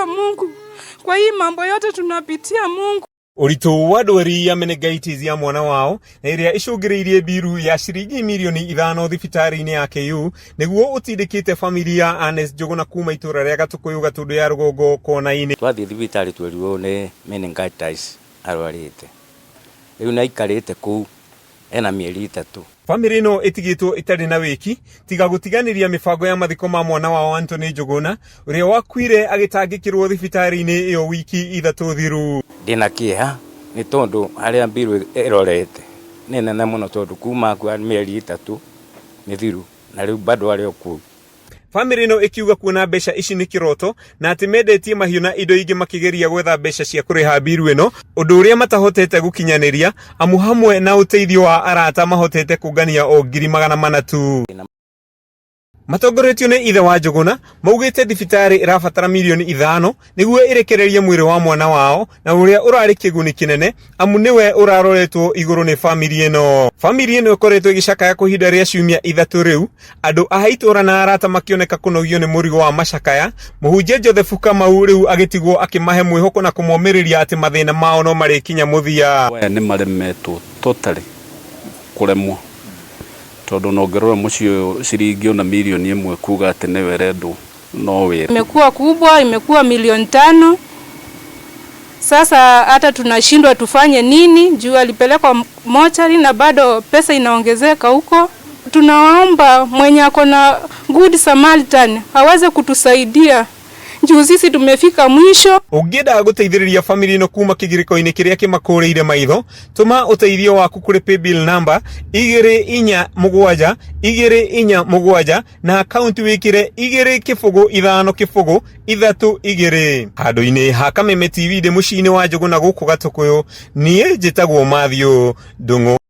Tunauliza Mungu kwa hii mambo yote tunapitia Mungu. Ũritũ wa ndwari ya meningitis ya mwana wao na ĩrĩa ĩcũngĩrĩirie mbiru ya ciringi mirioni ithano thibitarĩ-inĩ ya KU nĩguo ũtindĩkĩte famĩlĩ ya Ernest Njũgũna kuma itũra rĩa Gatũkũyũ Gatũndũ ya rũgongo kona-inĩ. Twathiĩ thibitarĩ twerirwo nĩ meningitis arwarĩte. Rĩu nĩ aikarĩte kũu ena mĩeri 3. Famĩlĩ ĩno ĩtigĩtwo ĩtarĩ na wĩki tiga gũtiganĩria mĩbango ya mathiko ma mwana wao Anthony Njũgũna ũrĩa wakuire agĩtangĩkĩrwo thibitarĩ-inĩ ĩyo wiki 3 thiru. Ndĩna kĩeha nĩ tondũ harĩa mbiru ĩrorete nĩ nene mũno tondũ kuma akua mĩeri 3 mĩthiru na rĩu bado arĩ o kũu. Famĩlĩ ĩno ĩkiuga kuona mbeca ici nĩ kĩroto na atĩ mendetie mahiũ na indo ingĩ makĩgeria gwetha mbeca cia kũrĩha mbiru ĩno, ũndũ ũrĩa matahotete gũkinyanĩria amu hamwe na ũteithio wa arata mahotete kũngania o 400,000 tu. Matongoretio nĩ ithe wa Njũgũna maugĩte thibitarĩ ĩrabatara mirioni 5 nĩguo ĩrekererie mwĩrĩ wa mwana wao na ũrĩa ũrarĩ kĩguni kĩnene amu nĩwe ũraroretwo igũrũ nĩ famĩlĩ ĩno. Famĩlĩ ĩno ĩkoretwo ĩgĩcakaya kwa ihinda rĩa ciumia 3 rĩu, andũ a itũũra na arata makĩoneka kũnogio nĩ mũrigo wa macakaya. Mũhunjia Joseph Kamau rĩu agĩtigwo akĩmahe mwĩhoko na kũmomĩrĩria atĩ mathĩna mao no marĩkinya mũthia. Aya nĩ maremetwo totally kũremwo tondũ no ngĩrora mũciĩ ũyũ ciringi ona mirioni 1 kuga atĩ nĩwe ĩrendwo no wĩra. Imekuwa kubwa, imekuwa milioni 5. Sasa hata tunashindwa tufanye nini juu alipelekwa mochari na bado pesa inaongezeka huko. Tunaomba mwenye ako na Good Samaritan aweze kutusaidia juu sisi tumefika mwisho. Ũngĩenda gũteithĩrĩria famĩlĩ ĩno kuma kĩgirĩko-inĩ kĩrĩa kĩmakũrĩire maitho, tũma ũteithio waku kũrĩ paybill number igĩrĩ inya mũgwanja igĩrĩ inya mũgwanja na akaunti wĩkĩre 2 0 5 0 3 2. Handũ-inĩ ha Kameme TV ndĩ mũciĩ-inĩ wa Njũgũna gũkũ Gatũkũyũ, niĩ njĩtagwo Matthew Ndung'u.